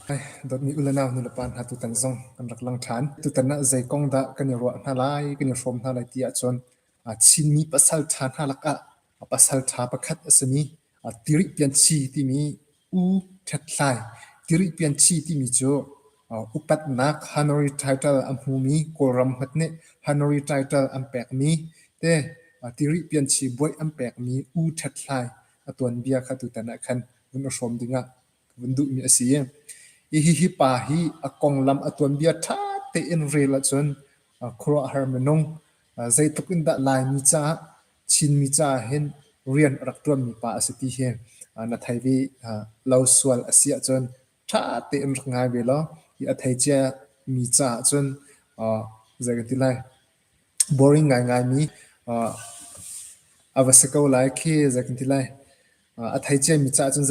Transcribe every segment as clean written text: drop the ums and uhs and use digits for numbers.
Dawtmi u le nau nulepa hna tutan zong kan rak lang ṭhan. Tutan ah zei kong dah kan i ruah hna lai, kan i hrawm hna lai ti ahcun Chinmi pasal ṭha hna lakah pasal ṭha pakhat a simi Tirih Pianchi timi U Ṭhet Hlai. Tirih Pianchi timi cu upatnak honorary title a hmumi Kawlram hmat nih honorary title an pekmi te Tirih Pianchi buaih an pekmi U Ṭhet Hlai a tuanbia kha tutan ah khan vun i hrawm dingah ka vun duhmi a si. Hi hihi pa hi a konglam a tuanbia ṭha tein rel ahcun khuaruahhar minung zeitluk in dah Laimi caah Chinmi caah hin rian a rak ṭuanmi pa a si ti hi na thei ve lo sual a si ahcun ṭha tein rak ngai ve law hi a thei cia mi caah cun zei kan ti lai boring ngaingaimi a va si ko lai khi zei kan ti lai. A thei ciami caah cun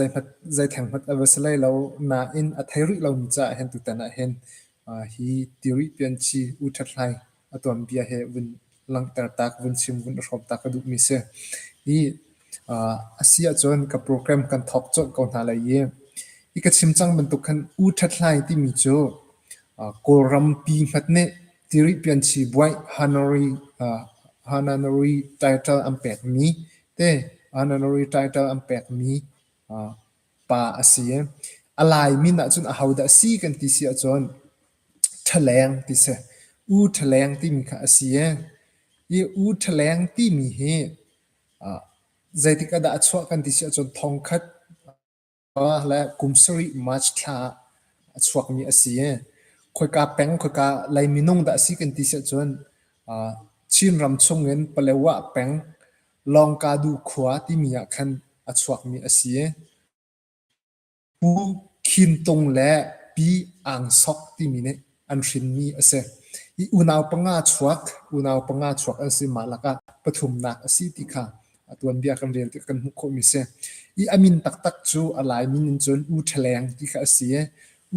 zei theng hmanh a va si lai lo nain a thei rih lomi caah hin tutan ah hin hi Tirih Pianci U Ṭhat Hlai a tuanbia he vun langhter tak, vun chim, vun hrawm tak ka duhmi si. Hi a si ahcun ka program kan thawk colh ko hna lai i hi ka chim cang bantuk khan U Ṭhat Hlai timi cu Kawlram pi hmat nih Tirih Pianci buaih honorary title an pekmi te honorary title an pekmi pa a si. A Lai min ahcun ahodah a si kan ti si ahcun Ṭhaleng ti si. U Ṭhaleng timi kha a si i hi U Ṭhaleng timi hi zeitik ah dah a chuah kan ti si ahcun thongkhat le kum sarih March thla ah a chuakmi a si i khoika peng khoika lei minung dah a si kan ti si ahcun Chinram chungin Palewa peng Lawngkadu khua timi ah khan a chuakmi a si. Pu Khin Tung le Pi Ang Sok timi nih an hrinmi a si. Hi unau panga chuak, unau panga chuak an si. Mah lakah pathumnak a si ti kha a tuanbia kan rel tikah kan hmuh khawhmi a si. I a min taktak cu a Lai min in cun U Ṭhaleng ti kha a si i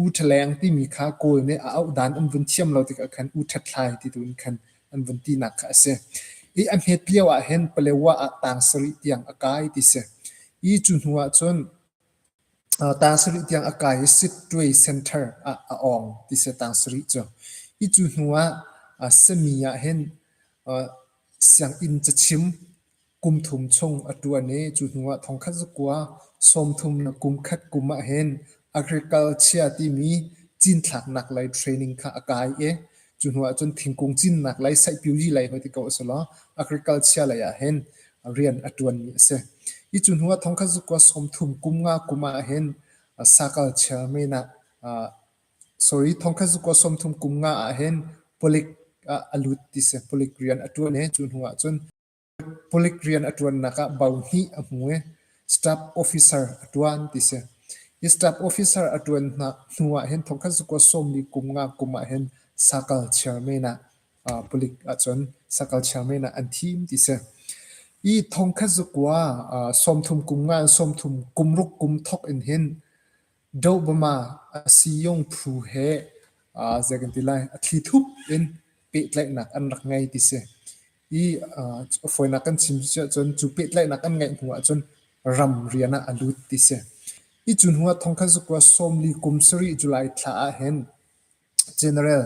U Ṭhaleng timi kha Kawl nih a auh dan an vun thiam lo tikah khan U Ṭhat Hlai ti tu in khan an vun tinak kha a si. I a hmet lio ah hin Palewa ah tang sarih tiang a kai ti si. I cu hnu ah cun tang sarih tiang a kai i Sittwe Center ah a awng ti si tang sarih cu. Hi cu hnu ah sami ah hin sianginn cachim kum thum chung a ṭuan i cu hnu ah thongkhat zakua sawmthum le kum khat kum ah hin agriculture timi cinthlaknak lei training kha a kai i cu hnu ah cun thingkung cinnak lei saihpiozi lei hoi ti ko a si law agriculture lei ah hin rian a ṭuanmi a si. Hi cu hnu ah thongkhat zakua sawmthum kum nga kum ah hin sakal chairman ah sorry thongkhat zakua sawmthum kum nga ah hin palik ah a lut ti si. Palik rian a ṭuan i cu hnu ah cun Palik rian a ṭuannak ah bo hnih a hmu i staff officer a ṭuan ti si. Hi staff officer a ṭuan hnu ah hin thongkhat zakua sawmli kum nga kum ah hin sakal chairman ah palik ahcun sakal chairman ah an thim ti si. Hi thongkhat zakua sawmthum kum nga in sawmthum kum ruk kum thok in hin Doh-Bama a siyung phu he zei kan ti lai a thlithup in pehtlaihnak an rak ngei ti si. I a fawinak kan chim si ahcun cu pehtlaihnak an ngeih hnu ahcun ram rian ah a lut ti si. Hi cu hnu ah thongkhat zakua sawmli kum sarih July thla ah hin General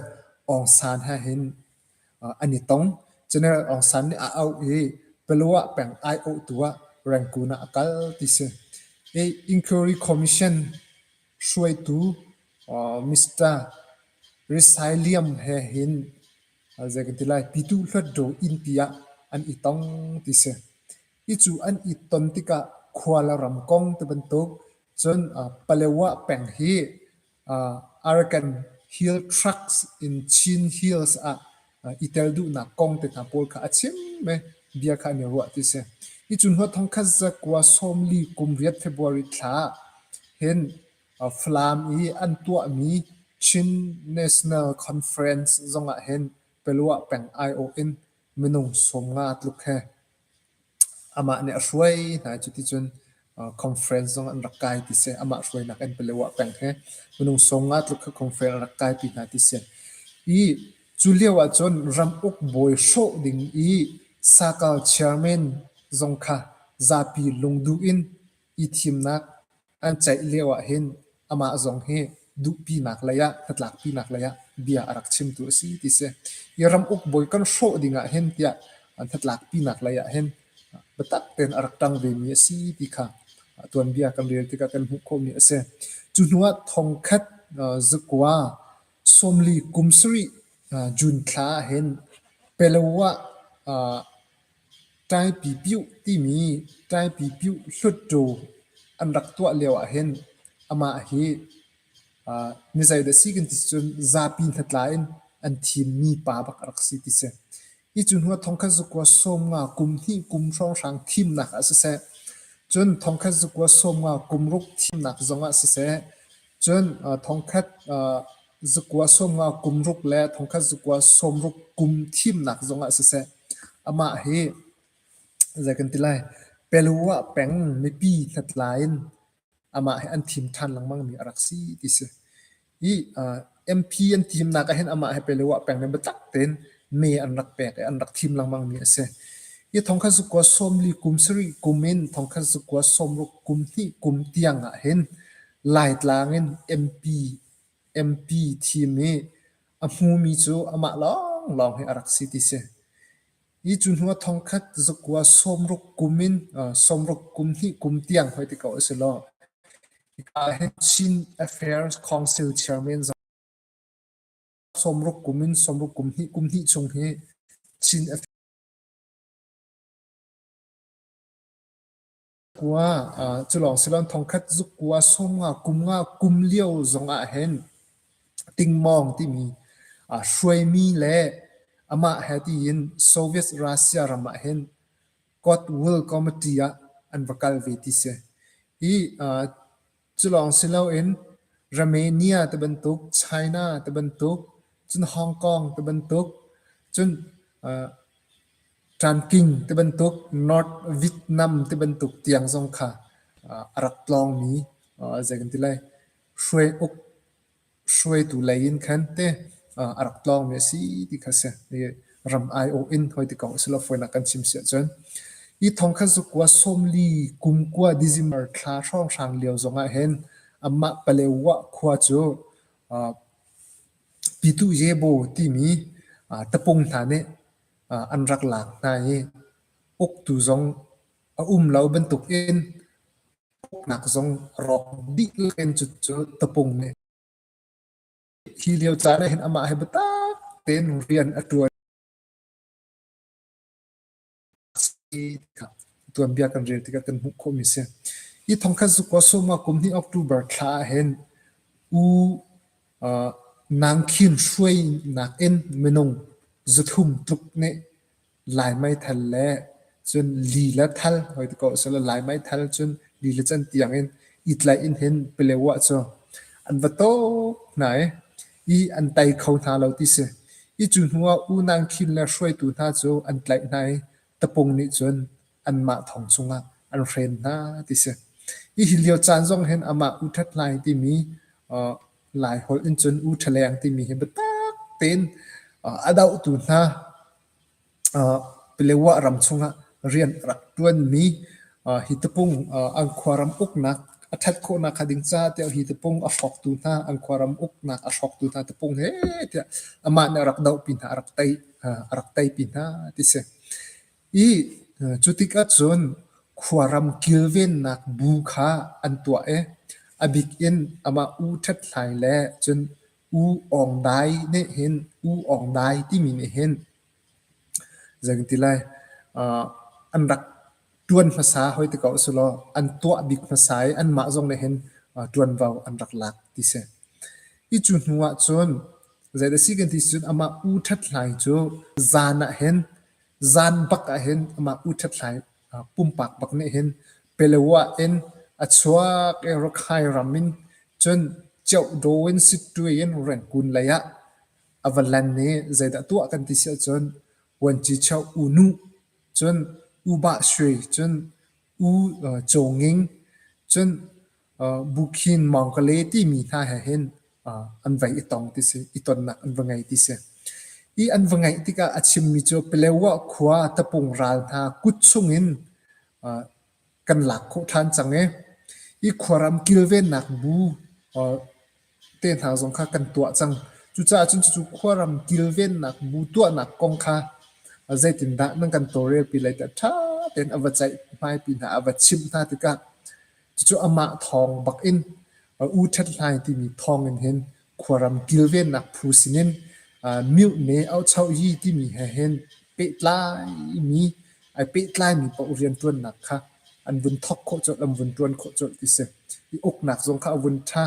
Aung San he hin an i tong. General Aung San nih a auh i Palawa peng aiawhtu ah Rangoon ah a kal ti si. Hi Inquiry Commission hruaitu Mr. Risaliam he hin zei kan ti lai Pyituh Hluatdaw innpi ah an i tong ti si. Hi cu an i ton tikah khua le ram kong ti bantuk cun Palawa peng hi Arakan Hill Tracts in Chin Hills ah i tel duhnak kong te hna pawl kha a chim i bia kha an i ruah ti si. Hi cu hnu thongkhat zakua sawmli kum riat February thla hin Falam i an tuahmi Chin National Conference zongah hin Palawa peng aiawh in minung 50 tluk he amah nih a hruai hna i cuticun conference zong an rak kai ti si. Amah hruainak in Palawa peng he minung 50 tluk kha conference an rak kaipi hna ti si. I cu lio ahcun ramuk bawi hrawh ding i Sakal chairman zong kha zapi lungduh in i thimnak an ceih lio ahhin amah zong hi. duhpinak lei ah hnatlakpinak lei ah bia a rak chimtu a si ti si. Hi ramuk bawi kan hrawh ding ah hin tiah hnatlakpinak lei ah hin biatak tein a rak ṭang vemi a si ti kha tuanbia kan rel tikah kan hmuh khawhmi a si. Cu hnu ah thongkhat zakua 40 kum sarih June thla ah hin Palawa ah Ṭaipipiuh timi Ṭaipipiuh hlutṭu an rak tuah lio ahhin amah hi mi zeidah si kan ti cun zapi hnatla in an thimmi pa bak a rak si ti si. Hi cu hnu ah thongkhat zakua 50 kum hnih kum hrawnghrang thimnak ah siseh, cun thongkhat zakua 50 kum ruk thimnak zongah siseh, Cun thongkhat zakua 50 kum ruk le thongkhat zakua 60 kum thimnak zongah siseh, amah hi zei kan ti lai, Peluah peng mipi hnatla in amah hi an thim ṭhan lengmangmi a rak si ti si. Hi MP an thimnak ahhin amah hi Peluah peng nih biatak tein mee an rak pek i an rak thim lengmangmi a si. Hi thongkhat zakua 40 kum sarih kum in thongkhat zakua 60 kum hnih kum tiang ahhin Laitlang in MP MP thim i a hmumi cu amah lawnglawng hi a rak si ti si. Hi cu hnu ah thongkhat zakua 60 kum in 60 kum hnih kum tiang hoi ti ko a si law, hika hin Chin Affairs Council Chairman zong 60 kum in 60 kum hnih kum hnih chung hi Chin Kua cu lawng si loin thongkhat zukua 50 kum nga kum lio zong ah hin tingmawng timi hruaimi le amah he tiin Soviet Russia ram ah hin Goodwill Committee ah an va kal ve ti si. Hi cu lawng si loin Romania ti bantuk, China ti bantuk, cun Hong Kong ti bantuk, cun Ṭanking ti bantuk, North Vietnam ti bantuk tiang zong kha a rak tlawngmi zei kan ti lai, hruai uk hruaitu lei in khan te a rak tlawngmi a si ti kha a si. Ram aiawh in hoi ti kong a si lo fawinak kan chim si ahcun. Hi thongkhat zukua 40 kum kua December thla hrawnghrang lio zong ah hin amah Palewa khua cu Pitu Yebo timi tapung hna nih an rak lak hna i uktu zong a um lo bantukin uknak zong rawk dihlak in cucu tapung nih hi lio caan ah hin amah he biatak tein rian a ṭuan. Tuanbia kan rel tikah kan hmuh khawhmi a si. Hi thongkhat zukua sawma kum hnih October thla ah hin U Nangkhin hruainak in minung 300 tluk nih Lai meithal le cun li le thal hoi ti ko usila Lai meithal cun li le cantiang in i tlaih in hin Palewa cu an va tuk hna i i an tei kho hna lo ti si. I cu hnu ah U Nangkhin le hruaitu hna cu an tlaih hna i tapung nih cun anmah thong chungah an hren hna ti si. Hi lio caan zong hin amah U That Hlai timi Lai holh in cun U Ṭhaleng timi hi biatak tein a dohtu hna Palewa ram chungah rian a rak ṭuanmi hi tapung an khuaram uknak a ṭhat khawhnak hnga ding caah tiah hi tapung a hrawktu hna an khuaram uknak a hrawktu hna tapung he tiah amah nih a rak dohpi hna a rak tei a rak teipi hna ti si. I cu tikah cun khuaram kilvennak bu kha an tuah i a bik in amah U Ṭhat Hlai le cun U Aung Dai nih hin U Aung Dai timi nih hin zei kan ti lai an rak ṭuan hmasa hoi ti ko usulaw an tuah bik hmasa i anmah zong nih hin ṭuanvo an rak lak ti si. Hi cu hnu ah cun zeidah si kan ti cun amah U Ṭhat Hlai cu zan ah hin zan bak ah hin amah U Ṭhat Hlai pumpak bak nih hin Pelewa in a chuak i Rakhine ram in cun Ciohdaw in Sittwe in Rangoon lei ah a va lan i zeidah tuah kan ti si ahcun Vuancichoh U Nu cun U Bah Shwe cun U Caw Nging cun Bukhin Mawngkale timi hna he hin an vai i tong ti si, i tonnak an va ngei ti si. I an va ngeih tikah a chimmi cu Palewa khua tapung ral hna kut chungin kan lak khawh ṭhan cang i, hi khuaram kilvennak bu. te hna zong kha kan tuah cang. Cucaah cun cucu khuaram kilvennak bu tuahnak kong kha zeitindah nan kan tawlrelpi lai tiah ṭha tein a va ceihmaipi hna, a va chimh hna tikah cucu amah thawng bak in U Ṭhet Hlaing timi thawng in hin khuaram kilvennak phu sinin Myuhne Auhchohyi timi he hin pehtlaimi ai pehtlaimi paoh rianṭuannak kha an vun thawk khawh colh, an vun ṭuan khawh colh ti si. I uknak zong kha a vun ṭha.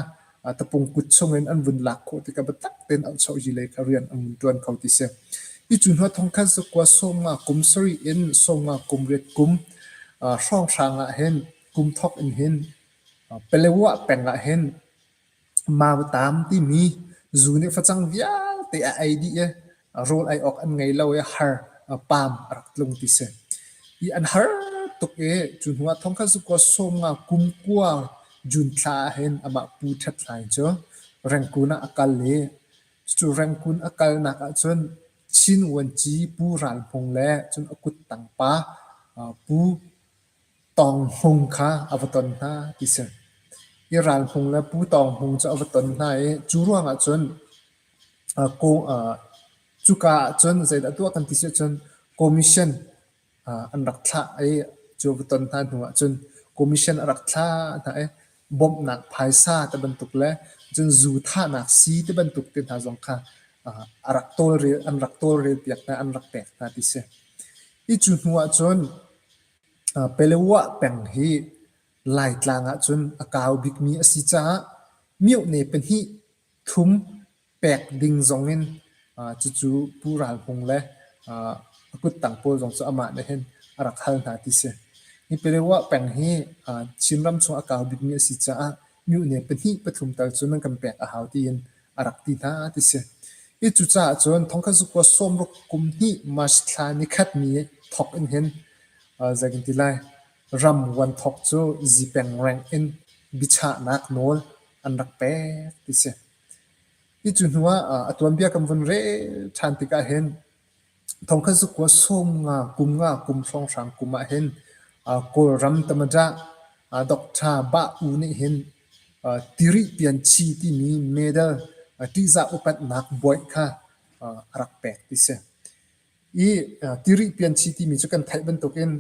Tapung kut chungin an vun lak khawh tikah biatak tein auhchohyi lei kha rian an vun ṭuan kho ti si. Hi cu hnu thongkhat zakua 50 kum sarih in 50 kum riat kum hrawnghrang ah hin kum thawk in hin Palewa peng ah hin Mautam timi zu nih facang vialte a ei dih i rawl ei awk an ngei lo i har paam a rak tlung ti si. Hi an har tuk i cu hnu ah thongkhat zakua 50 kum kua June thla ah hin amah Pu Ṭhet Hlaing cu Rangoon ah a kal i cucu Rangoon a kalnak ahcun Chin Vuanci Pu Ral Hmung le cun a kuttang pa Pu Tawng Hmung kha a va ton hna ti si. Hi Ral Hmung le Pu Tawng Hmung cu a va ton hna i cu ruangah cun cuka ahcun zeidah tuah kan ti si ahcun commission an rak thlah i cu va ton hna hnu ahcun commission a rak thlah hna i bawmhnak phaisa te bantuk le cun zu thahnak sii te bantuk te hna zong kha a rak tawlrel an rak tawlrel piak hna an rak pek hna ti si. Hi cu hnu ahcun Pelewa peng hi Laitlang ahcun a kau bikmi a si caah myohne pahnih thum pek ding zongin cucu Pu Ral Hmung le a kuttang pawl zong cu amah nih hin a rak hal hna ti si. Hi Pelewa peng hi Chinram chung a kau bikmi a si caah myohne pahnih pathum tal cu nan kan pek a hau tiin a rak ti hna ti si. Hi cucaah cun thongkhat zukua 60 kum hnih March thla nikhat ni thawk in hin zei kan ti lai ram vuanthawk cu zipeng reng in biachahnak nawl an rak pek ti si. Hi cu hnu ah a tuanbia kan vun rel ṭhan tikah hin thongkhat zukua 50 kum nga kum hrawnghrang kum ah hin Kawlram tamadah Doctor Bah U nih hin Tirih Pianchi timi medal ṭihzah upatnak bawi kha a rak pek ti si. I Tirih Pianchi timi cu kan theih bantukin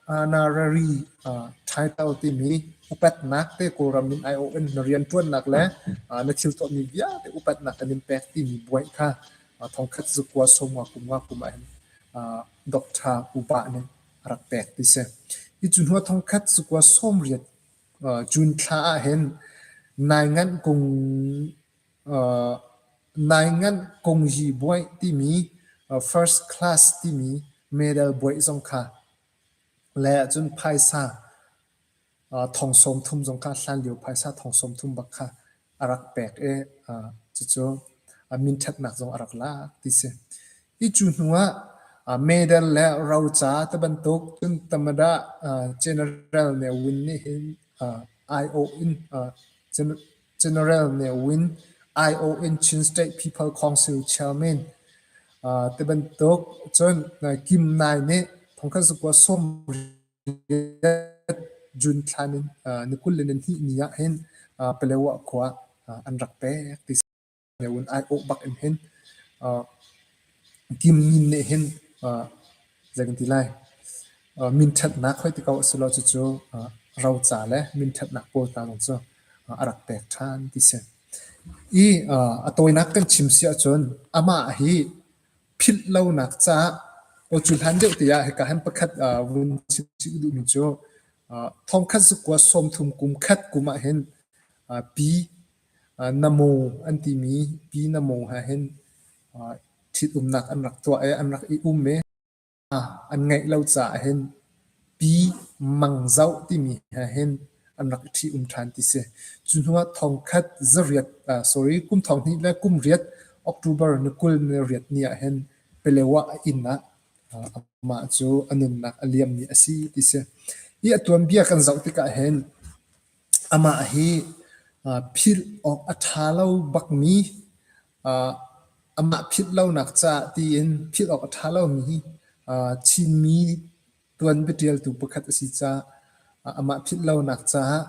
honorary title timi upatnak te Kawlram min aiawh in na rianṭuannak le na thil tuahmi vialte upatnak kan in pek timi buai kha thongkhat zakua 50 kum nga kum ah hin Doctor Upa nih a rak pek ti si. Hi cu hnu thongkhat zakua 80 June thla ah hin Nainganh kung Nainganh Kongyi Buaih timi First Class timi medal buaih zong kha le cun phaisa thong 30 zong kha hlanlio phaisa thong 30 bak kha a rak pek i cucu minṭhatnak zong a rak lak ti si. Hi cu hnu ah medal le roca ti bantuk cun Tamada General Ne Win nih hin aiawh in General Ne Win aiawh in Chin State People Council Chairman ti bantuk cun Kim Nai nih thongkhat zakua 80 June thla ni 22 ni ah hin Palawa khua an rak pek ti si. Ne Win aiawh bak in hin Kim Min nih hin zei kan ti lai minṭhatnak hoi ti ko a si lo cucu roca le minṭhatnak pawl hna zong cu a rak pek ṭhan ti si. I a tawinak kan chim si ahcun amah hi philh lonak caah cu hlan deuh te ah hika hin pakhat vun chim chih duhmi cu thongkhat zakua 30 kum khat kum ah hin pi Namo an timi pi Namo he hin ṭhitumnak an rak tuah i an rak i um i an ngeih lo caah hin Pi Mang Zoh timi he hin an rak i ṭhi-um ṭhan ti si. Cu hnu ah thongkhat zariat sorry kum thong hnih le kum riat October ni 20 ni riat ni ah hin Pelewa a inn ah amah cu a nunnak a liammi a si ti si. Hi a tuanbia kan zoh tikah hin amah hi philh awk a ṭha lo bakmi Amah philh lonak caah tiin philh awk a ṭha lomi Chinmi tuanbia ṭialtu pakhat a si caah amah philh lonak caah.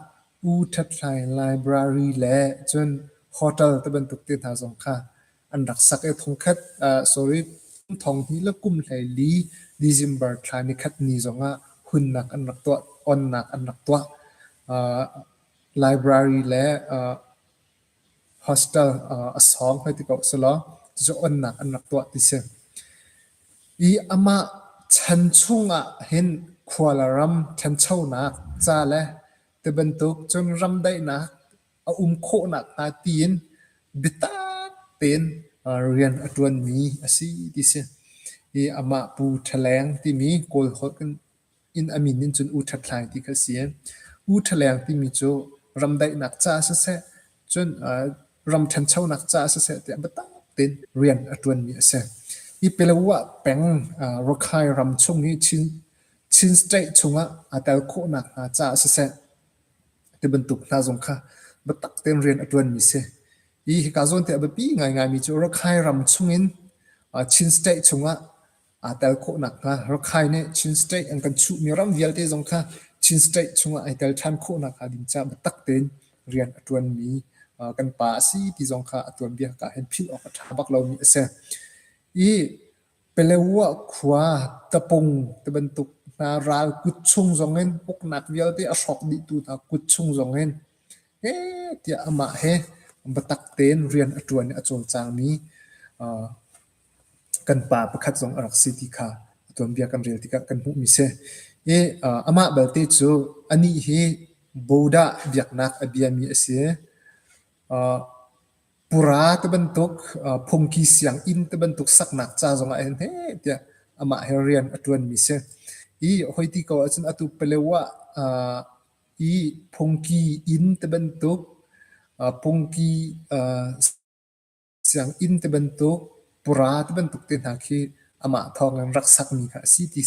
U That Hlai Library le cun hotel te bantuk te hna zong kha an rak sak i thongkhat sorry thonghnih le kum 14 December thla nikhat ni zongah hunnak an rak tuah onnak an rak tuah. Library le hostel a sawng hoi ti ko selaw cucu onnak an rak tuah ti si. I amah chan chungah hin khua le ram ṭhanchonak ca le tibantuk cun ramdaihnak a um khawhnak hnga tiin biatak tein rian a ṭuanmi a si ti si. I amah Pu Ṭha Leng timi Kawl holh in a min in cun U Ṭhat Hlai ti kha a si. U Ṭha Leng timi cu ramdaihnak ca siseh, cun ram ṭhanchonak ca siseh tiah biatak tein rian a ṭuanmi a si. Hi Palawa peng Rakhine ram chung hi Chin, Chin state chungah aa tel khawhnak hnga caah siseh, ti bantuk hna zong kha biatak tein rian a ṭuanmi si. Hi hika zawn te a biapi ngaingaimi cu Rakhine ram chungin Chin state chungah aa tel khawh nakhnga Rakhine nih Chin state an kan chuhmi ram vialte zong kha Chin state chungah ai tel ṭhan khawh nakhnga ding caah biatak tein rian a ṭuanmi kan pa a si ti zong kha a tuanbia ka hin philh awk a ṭha bak lomi a si. I Pelewa khua tapung ti bantuk hna ral kut chung zongin uknak vialte a hrawk dihtu hna kut chung zongin heh tiah amah he biatak tein rian a ṭuan i a cawlcangmi kan pa pakhat zong a rak si ti kha a tuanbia kan rel tikah kan hmuhmi si. I amah belte cu anih hi Buddha biaknak a biami a si. Pura ti bantuk, phungki sianginn ti bantuk saknak ca zongah hin heh tiah amah he rian a ṭuanmi si. I hoi ti ko ahcun atu Palewa i phungki inn ti bantuk, phungki sianginn ti bantuk, pura ti bantuk te hna khi amah thawngin rak sakmi kha a si ti.